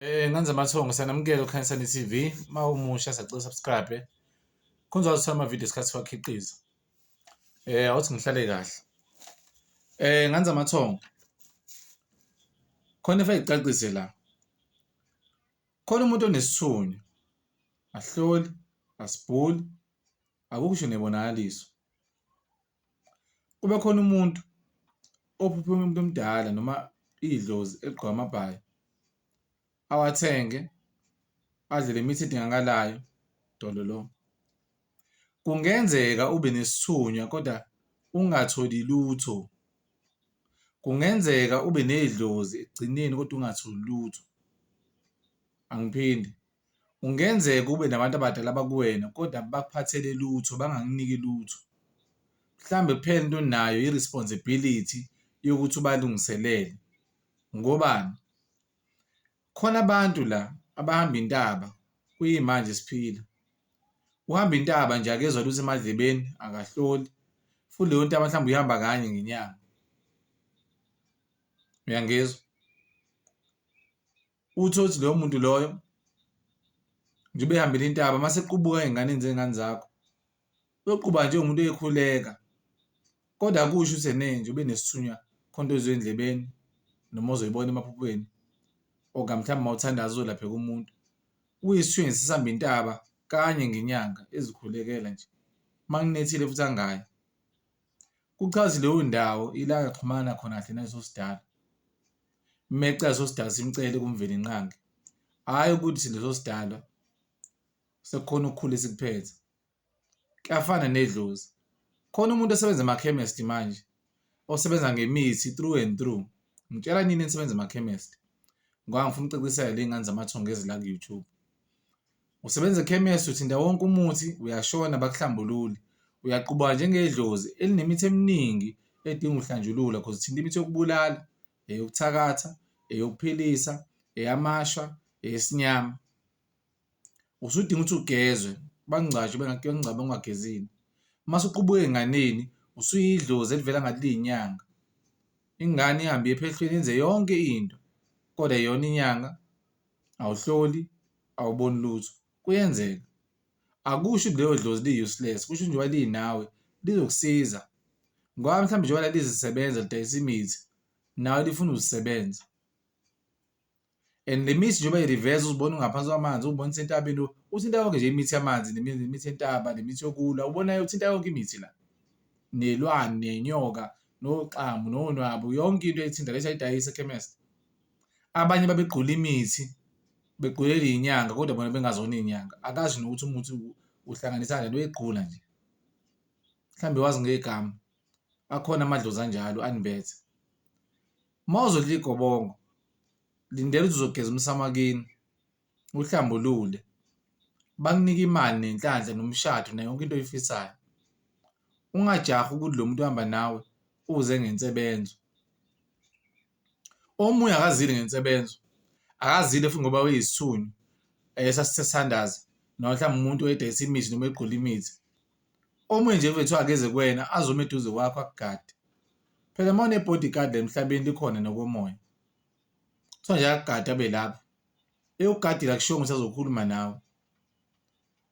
Ngane zamathongo siyanamukela kuKhanyisani TV. Uma umusha siyacela u-subscribe khona uzothola amavidiyo isikhathi siwakhiqiza. Awuthi ngihlale kahle. Ngane zamathongo, khona efake ngicacise la. Khona umuntu onesithunywa, asihloli, asibhuli, akukho ngisho nebonakaliso. Kube khona umuntu ophuphe umuntu omdala noma idlozi eligqoke amabhayi awathenge adle le mithi edingakalayo dololo. Kungenzeka ube nesithunywa kodwa ungatholi lutho. Kungenzeka ube nedlozi ekugcineni kodwa ungatholi lutho. Angiphinde. Kungenzeka ube nabantu abadala abakuwena kodwa bakuphathele lutho, bangakuniki lutho. Mhlawumbe kuphela into onayo i-responsibility yokuthi ubalungiselele. Ngobani? Khona abantu la abahamba intaba kuyimanje siphila. Uhamba intaba nje akezwa lutho emadlebeni, akahloli futhi leyo ntaba mhlawumbe uyihamba kanye ngenyanga. Uyangizwa? Uthole ukuthi loyo muntu loyo njengoba ehambile intaba mase equbuka ey'nganeni zey'ngane zakho, uyoqubuka njengomuntu oyekhuleka kodwa akusho ukuthi ene nje ube nesithunywa khona into oyizwa ey'ndlebeni noma ozoyibona emaphuphweni or mhlawumbe uma uthandaza uzolapheka umuntu. Kuyisithunywa nje sisihamba intaba kanye ngenyanga ezikhulekela nje, uma kunethile futhi angayi. Kuchaza leyo ndawo ila axhumana khona kahle naleso sidalwa. Uma ecela leso sidalwa simcele kuMvelinqangi, hhayi ukuthi leso sidalwa sekukhona okukhulu esikuphethe. Kuyafana nedlozi, khona umuntu osebenza emakhemesti manje osebenza ngemithi through and through. Ngitshela nini enisebenza emakhemesti ngoba ngifuna ukucacisela ley'ngane zamathongo ezila ku-YouTube. Usebenza ekhemesti uthinta wonke umuthi uyashona bakuhlambulule. Uyaqhuba njengedlozi elinemithi eminingi edinga ukuhlanjululwa cause uthinta imithi yokubulala, eyokuthakatha, eyokuphilisa, eyamashwa, eyesinyama. Usudinga ukuthi ugezwe, bakungcwabe bakungcwabe ungagezile. Uma usuqubuka ey'nganeni usuyidlozi elivela ngathi liyinyanga. Ingane ihambe iye ephehlweni yenze yonke into kodwa yona inyanga awuhloli, awuboni lutho. Kuyenzeka. Akusho ukuthi leyo dlozi li-useless, kusho ukuthi njengoba linawe lizokusiza ngoba mhlawumbe njengoba lalizisebenza lidayisa imithi nawe lifuna uzisebenza. And le mithi njengoba i-reverse uzibona ungaphansi kwamanzi, uzibona usentabeni, uthinta yonke nje imithi yamanzi nemithi yentaba nemithi yokulwa, ubona uthinta yonke imithi la. Nelwane, nenyoka, noxamu, nonwabu, yonke into ethinta le ayidayisa ekhemesti. Abanye babegqula imithi begqulela iy'nyanga kodwa bona bengazona iy'nyanga, akazi nokuthi umuthi uhlanganisa kanjani uyayigqula nje. Mhlawumbe wazi ngegama, akhona amadlozi anjalo anibethe. Uma uzodla igobongo lindela ukuthi uzogeza umsamo wakini, uhlambulule, bakunike imali nenhlanhla nomshado nayo yonke into oyifisayo. Ungajahi ukuthi lo muntu ohamba nawe uze ngensebenzo. Omunye akazile ngensebenzo, akazile futhi ngoba uyisithunywa esasithandaza noma mhlawumbe umuntu oyedayisa imithi noma egqula imithi. Omunye nje kuthiwa akeze kuwena azome eduze kwakho akugade. Phela uma une-bodyguard la emhlabeni likhona nokomoya. Kuthiwa nje akugade abe lapho. Ekugadile akushiwo ukuthi azokhuluma nawe.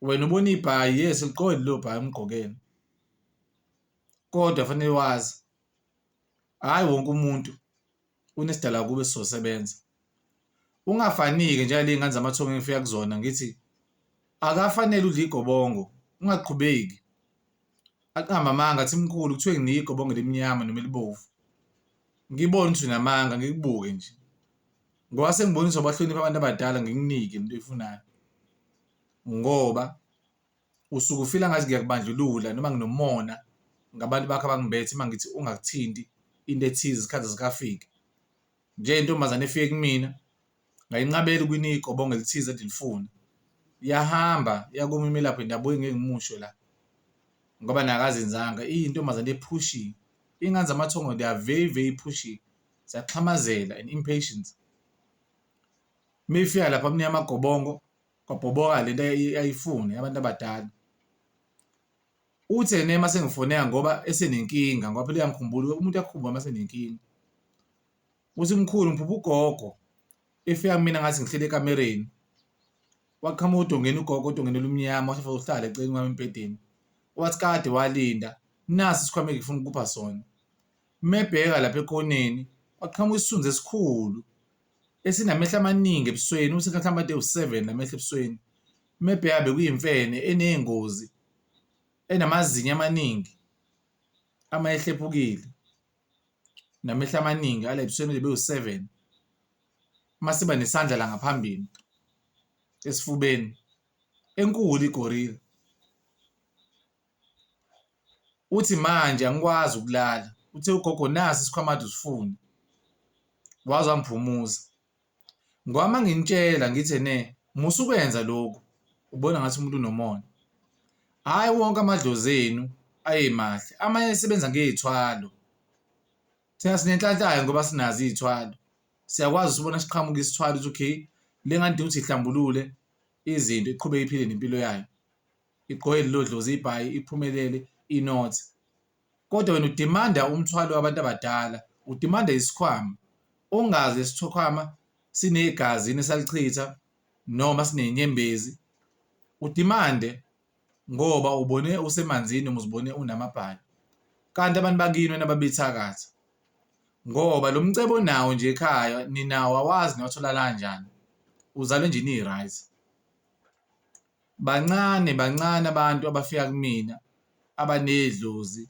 Wena ubona ibhayi, yes ligqoke lelo bhayi umgqokele. Kodwa fanele wazi hhayi wonke umuntu unesidala kubo esizosebenza. Ungafani-ke njengale y'ngane zamathongo engifika kuzona ngithi akafanele udle igobongo ungaqhubeki. Aqambe amanga athi mkhulu kuthiwe nginike igobongo elimnyama noma elibovu. Ngibone ukuthi unamanga ngikubuke nje. Ngoba sengibona ukuthi awubahloniphi abantu abadala ngikunike lento oyifunayo. Ngoba usuke ufila ngathi ngiyakubandlulula noma nginomona ngabantu bakho abangibethe uma ngithi ungakuthinti into ethize isikhathi zikafiki. Njengentombazane efike kumina ngayinqabela ukuyinika igobongo elithize ethi lifuna. Yahamba yakuma imelaphi yendabuko engeke ngimusho la ngoba naye akazenzanga. Iyintombazane ephushile. Iy'ngane zamathongo they are very very pushy, ziyaxhamazela and impatient. Uma ifika lapha amnika amagobongo kwabhoboka lento ayifuna yabantu abadala. Uthe ene uma sengifonela ngoba esenenkinga ngoba phela uyangikhumbula umuntu uyakukhumbula uma esenenkinga. Uthi mkhulu ngiphupha ugogo. Efika kumina ngathi ngihleli ekamereni, waqhamuka odongeni ugogo odongeni olumnyama wathi uhlala eceleni kwami embhedeni. Wathi kade walinda, nasi isikhwama engifuna ukukupha sona. Uma ebheka lapha ekhoneni kwaqhamuka isithunzi esikhulu esinamehlo amaningi ebusweni, uthi mhlawumbe ade ewu-seven la mehlo ebusweni. Uma ebheka bekuyimfene eney'ngozi, enamazinyo amaningi, amehlo ephukile. Namehlo amaningi ala ebusweni nje bewu-seven. Masiba nesandla la ngaphambili esifubeni, enkulu igorila. Uthi manje angikwazi ukulala, uthe ugogo nasi isikhwama kade usifuna, waze wangiphumuza. Ngoba uma nginitshela ngithi ene musa ukwenza lokhu, ubona ngathi umuntu unomona. Hhayi wonke amadlozi enu ayemahle, amanye asebenza ngey'thwalo. Thina sinenhlanhla-ke ngoba sinazo iy'thwalo. Siyakwazi usibona siqhamuka isithwalo ukuthi okay, le ngane idinga ukuthi ihlambulule izinto iqhubeke iphile nempilo yayo. Igqoke lelo dlozi ibhayi iphumelele inothe. Kodwa wena udimanda umthwalo wabantu abadala, udimanda isikhwama ongazi lesikhwama sinegazi yini esalichitha noma sinenyembezi. Udimande ngoba ubone usemanzini noma uzibone unamabhayi. Kanti abantu bakini wena babethakatha ngoba lo mcebo onawo nje ekhaya ninawo awazi niwathola kanjani, uzalwe nje ni-right. Bancane bancane abantu abafika kumina abanedlozi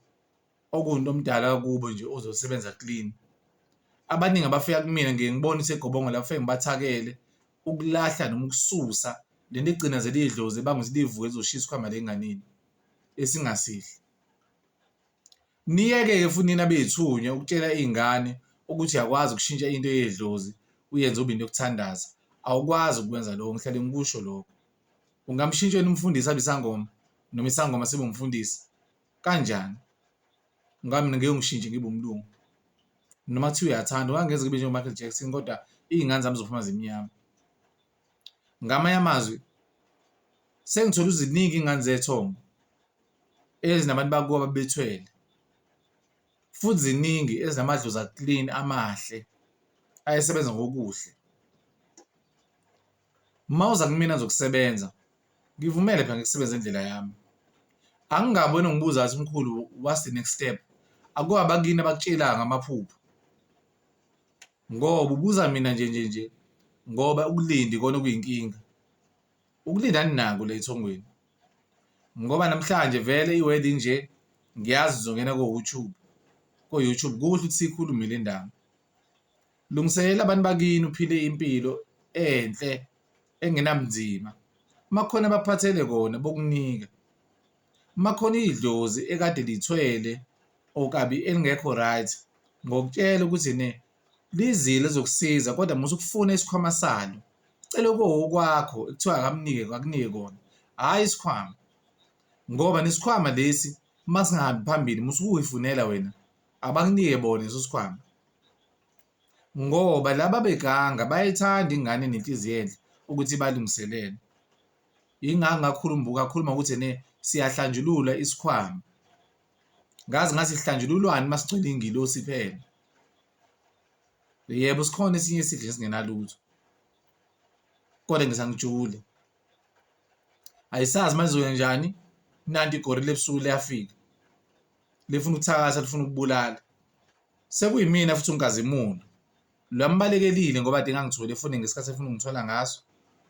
okuwumuntu omdala kubo nje ozosebenza clean. Abaningi abafika kumina ngiye ngibone ukuthi egobongo la bafike ngibathakele ukulahla noma ukususa le nto egcinazela idlozi ebanga ukuthi livuke lizoshisa isikhwama la enganeni esingasihle. Niyeke-ke futhi nina bey'thunywa ukutshela iy'ngane ukuthi uyakwazi ukushintsha into yedlozi uyenze ube into yokuthandaza. Awukwazi ukukwenza lokho, ngihlale ngikusho lokho. Ungamshintsha yini umfundisi abe isangoma noma isangoma sibe umfundisi? Kanjani? Ngoba mina ngeke ungishintshe ngibe umlungu. Noma kuthiwa uyathanda ungangenza ngibe njengo-Michael Jackson kodwa iy'ngane zami zizophuma zimnyama. Ngamanye amazwi sengithole ukuthi ziningi iy'ngane zethongo ezinabantu bakubo ababethwele futhi ziningi ezinamadlozi a-clean amahle ayesebenza ngokuhle. Uma uza kumina ngizokusebenza, ngivumele phela ngikusebenze ngendlela yami. Angingabi wena ongibuzayo ukuthi mkhulu what's the next step? Akubi abakini abakutshelayo ngamaphupho ngoba ubuza mina nje nje nje ngoba ukulinda ikona okuyinkinga. Ukulinda aninako la ethongweni ngoba namhlanje vele i-weather inje ngiyazi ngizongena ko-YouTube, ko-YouTube kuhle ukuthi siyikhulume le ndaba. Lungiselela abantu bakini uphile impilo enhle engenabunzima. Uma kukhona abakuphathele kona bokunika. Uma kukhona idlozi ekade lithwele or kabi elingekho right, ngokutshela ukuthi ene lizile lizokusiza kodwa musa ukufuna isikhwama salo. Cela okuwokwakho ekuthiwa akamnike akunike kona, hhayi isikhwama. Ngoba nesikhwama lesi uma singahambi phambili musa ukuyifunela wena, abakunike bona leso sikhwama. Ngoba laba beganga bayayithanda ingane enenhliziyo enhle ukuthi ibalungiselele. Yingakho ngakhuluma ngakhuluma ukuthi ene siyahlanjululwa isikhwama. Ngaze ngathi sihlanjululwani uma sigcwele iy'ngilosi phela. Yebo, sikhona esinye isidlo esingenalutho kodwa ngithi angijule. Ayisazi manje izoyenjani, nanti igorila ebusuku liyafika lifuna ukuthakatha lifuna ukubulala. Sekuyimina futhi uNkazimulo lo ambalekelile ngoba kade engangitholi efonini ngesikhathi efuna ukungithola ngaso.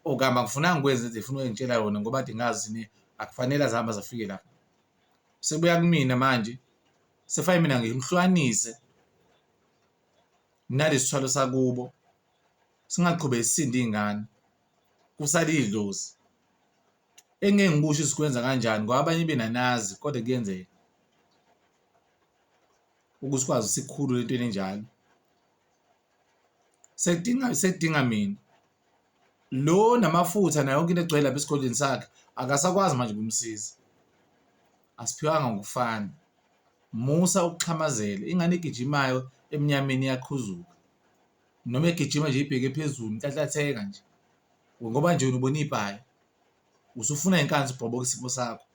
Okami angifunanga ukwenza into efuna ukungitshela yona ngoba kade ngazi ukuthi akufanele aze ahambe aze afike lapha. Sekubuya kumina manje sekufanele mina ngimhlukanise nalesi sithwalo sakubo singaqhubeki sisinde iy'ngane kusale idlozi. Engeke ngikusho ukuthi sikwenza kanjani ngoba abanye benanazi kodwa kuyenzeka ukuthi sikwazi sikhulule entweni enjalo. Sekudinga sekudinga mina lo namafutha nayo yonke into egcwele lapha esigodlweni sakhe akasakwazi manje ukumsiza. Asiphiwanga ngokufana. Musa ukuxhamazela ingane egijimayo emnyameni iyaqhuzuka noma egijima nje ibheke phezulu inhlanhlatheka nje ngoba nje wena ubona ibhayi usufuna inkansi ubhoboka isifo sakho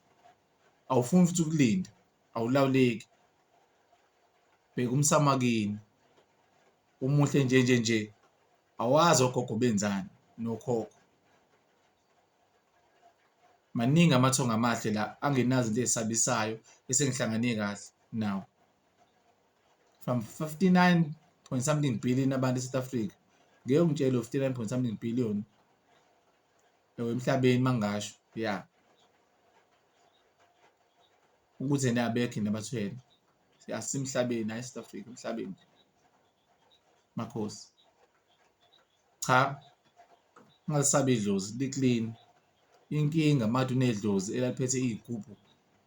awufuni futhi ukulinda awulawuleki. Bheka umsamo wakini umuhle nje nje nje. Awazi ogogo benzani nokhokho. Maningi amathongo amahle la angenazo izinto ey'sabisayo esengihlangane kahle nawo. From 59 point something billion abantu e-South Africa, ngeke ungitshele 59 point something billion emhlabeni mangingasho ya ukuthi ena abekho yini abathwele. Asisemhlabeni hhayi e-South Africa, emhlabeni nje. Makhosi. Cha, ungalisabi idlozi li-clean. Inkinga manje unedlozi elaliphethe iy'gubhu,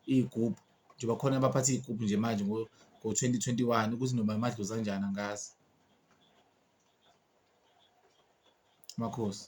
iy'gubhu njengoba khona abaphatha iy'gubhu nje manje ngo-2021 ukuthi noma amadlozi anjani angazi. Makhosi.